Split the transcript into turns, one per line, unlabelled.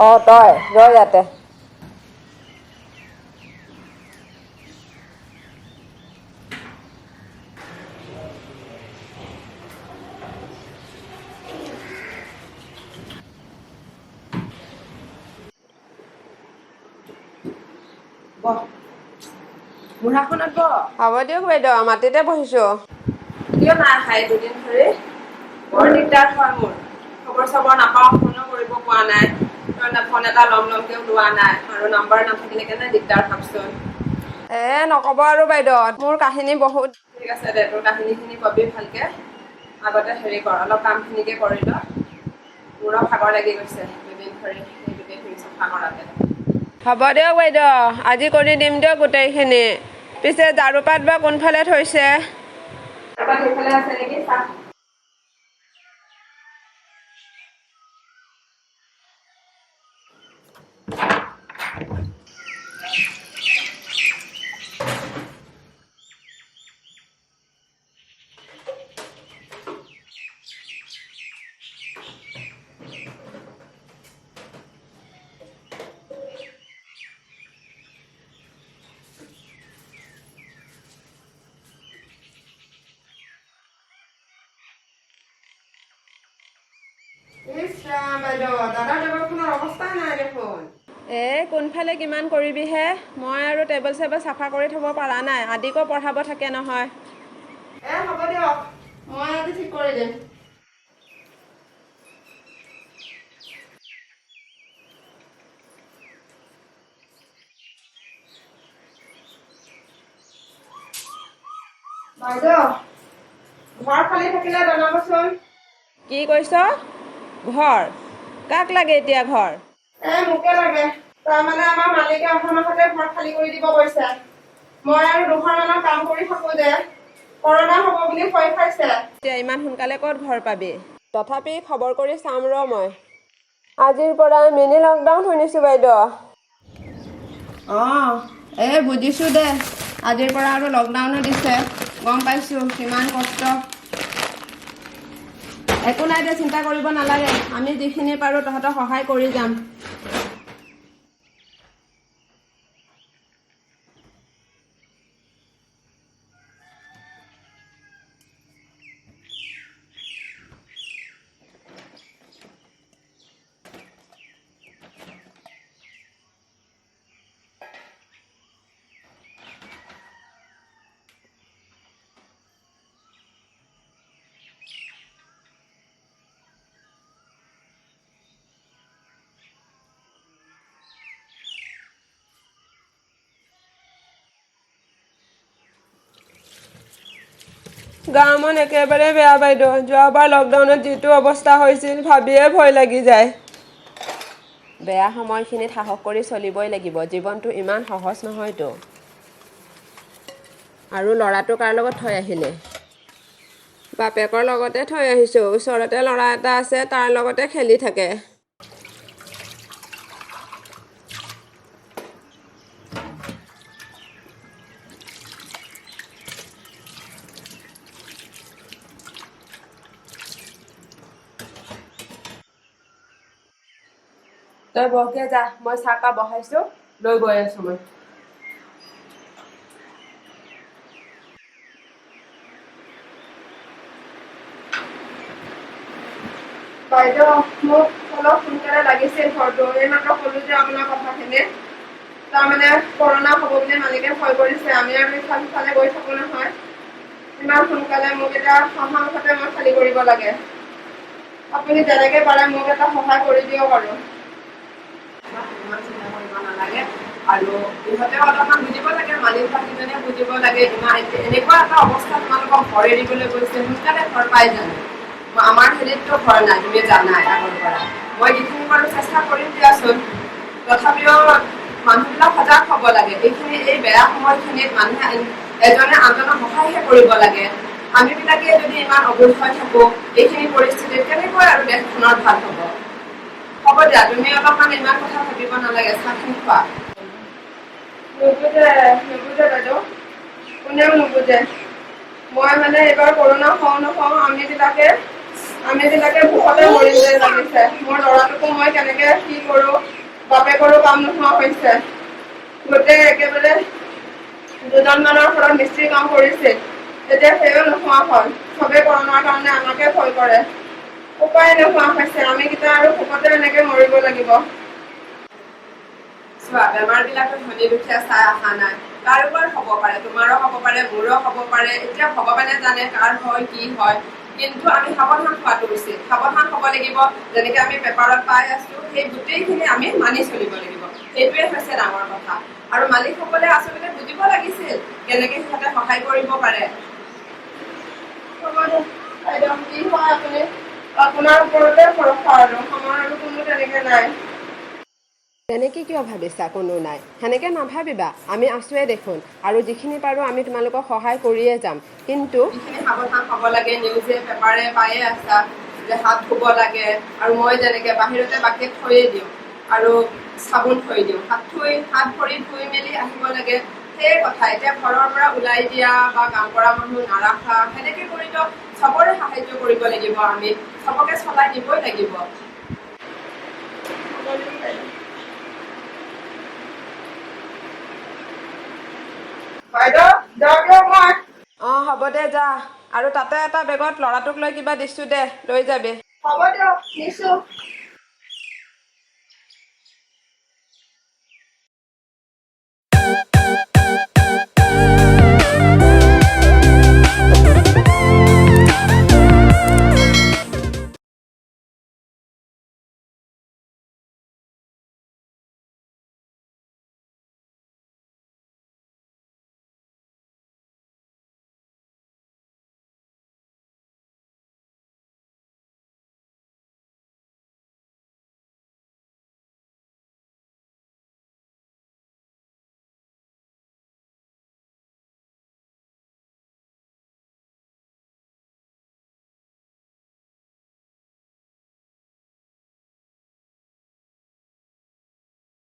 অঁ, তই ৰ ইয়াতে।
বহ, বুঢ়াখনত বহ।
হ'ব দিয়ক বাইদেউ, মাটিতে বহিছোঁ।
কিয় নাই আহা এই দুদিন ধৰি? বৰ দিগদাৰ হয় মোৰ, খবৰ চবৰ নাপাওঁ, ফোনো কৰিব পোৱা নাই। তই না ফোন এটা ল'ম ল'মকেও লোৱা নাই, আৰু নাম্বাৰ নাথাকিলে কেনে দিগদাৰ ভাবচোন।
এ নক'ব আৰু বাইদেউ, মোৰ কাহিনী বহুত।
ঠিক আছে দে, তোৰ কাহিনীখিনি কবি ভালকে। আগতে হেৰি কৰ, অলপ কামখিনিকে কৰি ল। মোৰো ভাগৰ লাগি গৈছে দুদিন ধৰি এই গোটেইখিনি চফা কৰাতে।
হ'ব দিয়ক বাইদেউ, আজি কৰি দিম দিয়ক গোটেইখিনি। পিছে ঝাৰুপাত বা কোনফালে থৈছে?
তাৰপৰা সেইফালে আছে নেকি চা।
ইছ ৰাম, বাইদেউ, দাদাৰ টেবুলখনৰ অৱস্থাই নাই দেখোন। এ কোনফালে কিমান কৰিবিহে, মই আৰু টেবুল চেবুল চাফা কৰি থ'ব পৰা নাই, আদিকো পঢ়াব থাকে নহয়। এ হ'ব দিয়ক, মই আজি ঠিক কৰি দিম। বাইদেউ, ঘৰ খালী থাকিলে জনাবচোন। কি কৈছ? ঘৰ কাক লাগে এতিয়া ঘৰ? এ মোকে লাগে। তাৰমানে আমাৰ মালিকে অহা মাহতে ঘৰ খালী কৰি দিব কৈছে। মই আৰু দুঘৰ মানৰ কাম কৰি থাকো যে, কৰোণা হ'ব বুলি ভয় খাইছে। এতিয়া ইমান সোনকালে ক'ত ঘৰ পাবি? তথাপি খবৰ কৰি চাম ৰ মই। আজিৰ পৰা মিনি লকডাউন শুনিছোঁ বাইদেউ। অঁ, এই বুজিছোঁ দে, আজিৰ পৰা আৰু লকডাউনো দিছে, গম পাইছোঁ কিমান কষ্ট। একো নাই দে, চিন্তা কৰিব নালাগে, আমি যিখিনি পাৰোঁ তহঁতক সহায় কৰি যাম। গা মন একেবাৰে বেয়া বাইদেউ, যোৱাবাৰ লকডাউনত যিটো অৱস্থা হৈছিল ভাবিয়ে ভয় লাগি যায়। বেয়া সময়খিনিত সাহস কৰি চলিবই লাগিব, জীৱনটো ইমান সহজ নহয়তো। আৰু ল'ৰাটো কাৰ লগত থৈ আহিলে? বাপেকৰ লগতে থৈ আহিছোঁ, ওচৰতে ল'ৰা এটা আছে, তাৰ লগতে খেলি থাকে।
তই বহগে যা, মই চাহকাপ বহাইছো, লৈ গৈ আছো মই।
বাইদেউ, মোক অলপ সোনকালে লাগিছিল ঘৰটো। এইমাত্ৰ ক'লো যে আপোনাৰ কথাখিনি, তাৰমানে কৰোণা হ'ব বুলি মালিকে ভয় কৰিছে। আমি আৰু ইফাল সিফালে গৈ থাকো নহয়। ইমান সোনকালে মোক এতিয়া অহা মাহতে মই খালী কৰিব লাগে। আপুনি যেনেকে পাৰে মোক এটা সহায় কৰি দিয়ক আৰু।
ইমান চিন্তা কৰিব নালাগে, আৰু ইহঁতেও অলপমান বুজিব লাগে, মালিক কেইজনে বুজিব লাগে। ইমান এনেকুৱা এটা অৱস্থা, তোমালোকক ঘৰ এৰিবলৈ গৈছে, সোনকালে ঘৰ পাই জানো? আমাৰ হেৰিততো ঘৰ নাই, তুমি জানাই আগৰ পৰা। মই যিখিনি পাৰোঁ চেষ্টা কৰিম দিয়াচোন, তথাপিও মানুহবিলাক সজাগ হ'ব লাগে। এইখিনি এই বেয়া সময়খিনিত মানুহে এজনে আনজনক সহায়হে কৰিব লাগে। আমিবিলাকে যদি ইমান অবুজ হৈ থাকো, এইখিনি পৰিস্থিতিত কেনেকৈ আৰু দেশখনৰ ভাল হ'ব? হ'ব দিয়া, তুমি অলপমান ইমান কথা ভাবিব নালাগে, চাহখিনি খোৱা।
নুবুজে, নুবুজে বাইদেউ, কোনেও নুবুজে। মই মানে এইবাৰ কৰোণা হওঁ নহওঁ, আমিবিলাকে আমি বিলাকে ভোকতে মৰিম যেন লাগিছে। মোৰ ল'ৰাটোকো মই কেনেকে কি কৰো, বাপেকৰো কাম নোহোৱা হৈছে। গোটেই একেবাৰে দুজনমানৰ ঘৰত মিস্ত্ৰী কাম কৰিছিল, এতিয়া সেয়াও নোহোৱা হ'ল। চবে কৰোণাৰ কাৰণে আমাকে ভয় কৰে। উপায় নোহোৱা হৈছে, আমি কেইটা আৰু ভোকতে এনেকে মৰিব লাগিব।
চোৱা, বেমাৰ বিলাকো ধনী দুখীয়া চাই অহা নাই। কাৰোবাৰ হ'ব পাৰে, তোমাৰো হ'ব পাৰে, মোৰো হ'ব পাৰে। এতিয়া ভগৱানে জানে কাৰ হয় কি হয়, কিন্তু আমি সাৱধান হোৱাটো উচিত। সাৱধান হ'ব লাগিব। যেনেকে আমি পেপাৰত পাই আছো, সেই গোটেইখিনি আমি মানি চলিব লাগিব। সেইটোৱে হৈছে ডাঙৰ কথা। আৰু মালিকসকলে আচলতে বুজিব লাগিছিল কেনেকে সিহঁতে সহায় কৰিব পাৰে।
হ'ব দে বাইদেউ, কি হয় আপুনি, আপোনাৰ ওপৰতে ভৰসা আৰু আমাৰ আৰু কোনো তেনেকে নাই।
তেনেকে কিয় ভাবিছা কোনো নাই? সেনেকে নাভাবিবা, আমি আছোৱে দেখোন। আৰু যিখিনি পাৰোঁ আমি তোমালোকক সহায় কৰিয়ে যাম। কিন্তু যিখিনি সাৱধান হ'ব লাগে, নিউজে পেপাৰে পায়ে আছা যে হাত ধুব লাগে। আৰু মই যেনেকে বাহিৰতে বাকেট থৈয়ে দিওঁ আৰু চাবোন থৈ দিওঁ, হাত ধুই হাত ভৰি ধুই মেলি আহিব লাগে। সেয়ে কথা। এতিয়া ঘৰৰ পৰা ওলাই দিয়া বা কাম কৰা মানুহ নাৰাখা, সেনেকে কৰিতো চবৰে সাহায্য কৰিব লাগিব, আমি চবকে চলাই নিবই লাগিব।
হ'ব দিয়ক বাইদেউ। বাইদেউ, যাওঁ দিয়ক মই।
অঁ, হ'ব দে, যা। আৰু তাতে এটা বেগত ল'ৰাটোক লৈ কিবা দিছোঁ দে, লৈ যাবি।
হ'ব দিয়ক, নিছো।